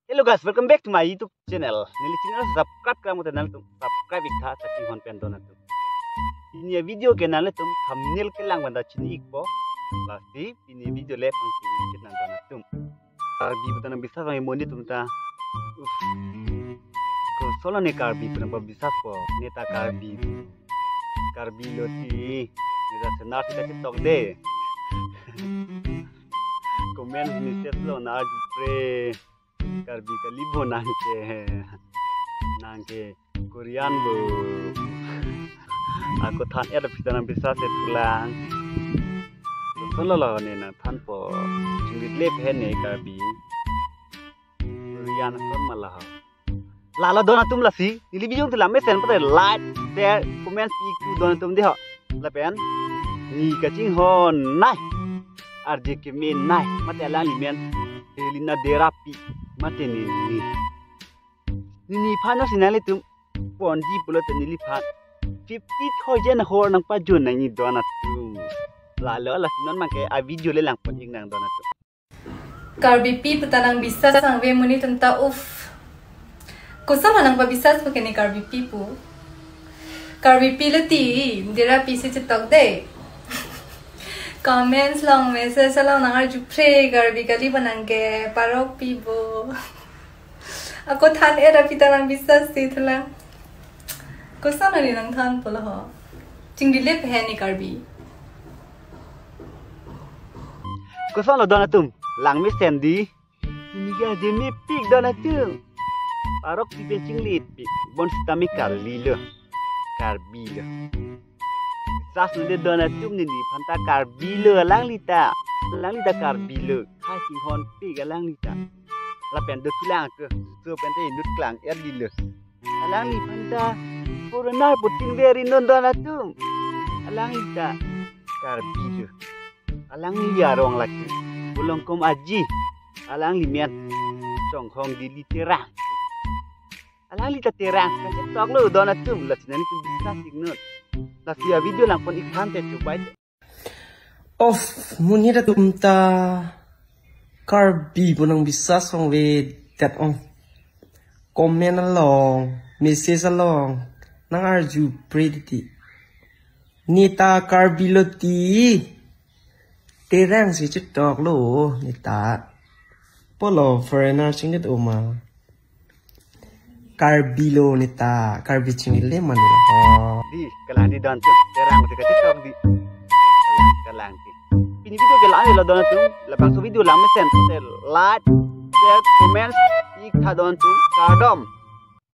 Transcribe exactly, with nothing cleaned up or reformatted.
Hello guys, welcome back to my YouTube channel. Neli channel subscribe klemkle te nanglitum subscribe iktha kachinghon pen don atum. Pini avideo ke nanglitum thumbnail kelang pen ta chini ikpo. Lasi pini video le pangchini ikit nang don atum. Karbi pu ta nangbisas abang, monit atum ta. Uff. Kosonlo ne Karbi pu nangpabisaspo. Ne ta Karbi. Karbi lo ti. Ne ta senar sita chetokde. Comment message lo nang arjupre. Karbi kali bo nang ke. Nang ke Korean bo. Ako than-et aphi ta nangbisas-e thulang. Kosonlo lo ne nangthanpo. Chingrit le phe ne Karbi. Korean kon ma la ho. Lalo don atum lasi. Neli video thu lang mesen pate like, share, comment pi iktu don atum de ho. Lapen ne kachinghon nai. Arje kemen nai. Mate alangli men. Helena Derapi. Mate ne ne. Ne nephan no si nanglitum ponji pulote neliphan fifty thousand ahor nangpajon nangji don atum. Lalo lasi non abang ke avideo le langpon ik nang don atum. Karbipi pu ta nangbisas abang, monit atum ta, uff. Kosonlo nangpabisaspo ke ne Karbipi pu. Karbipi lo ti, Derapi si chetokde. Comments along, message along nang arjupre, Karbi kali bo nang ke, parokpi bo. Ako than-et aphi ta nangbisas-e thulang. Kosonlo ne nangthanpo lo ho. Chingrit le phe ne Karbi. Kosonlo don atum. Lang mesen di. Ne ke arje mepik don atum. Parokpi pen chingritpik. Bonsita me kali lo. Karbi lo. Sas nunde don atum, ne nephan ta Karbi lo alangli ta. Alangli ta Karbi lo. Kachinghonpik alangli ta. Lapen do thulang ke. So pen te inut klang-et di lo. Alangliphan ta foreigner putin veri non don atum. Alangli ta Karbi lo. Alangli arong lake Bulongkom Aji. Alangli men Chonghong Dili Terang. Alangli ta Terang kachetoklo don atum. Lasi nanglitum bisas ik non. Lasi avideo langpon iktha te chubai. Of, monit atum ta Karbi pu nangbisas ongvedet ong. Comment along, message along nang arjupre titi. Ne ta Karbi lo ti. Terang si chetoklo ne ta. Pulo foreigner chingdet oma. Karbi lo ne ta, Karbi chingri le mane lo ho. Di, kalang di don atum, Terang si kachetok di. Kalang, kalang di. Pini video ke lang lo don atum, labangso video lang mesen, te like, share, comment, iktha don atum, kardom.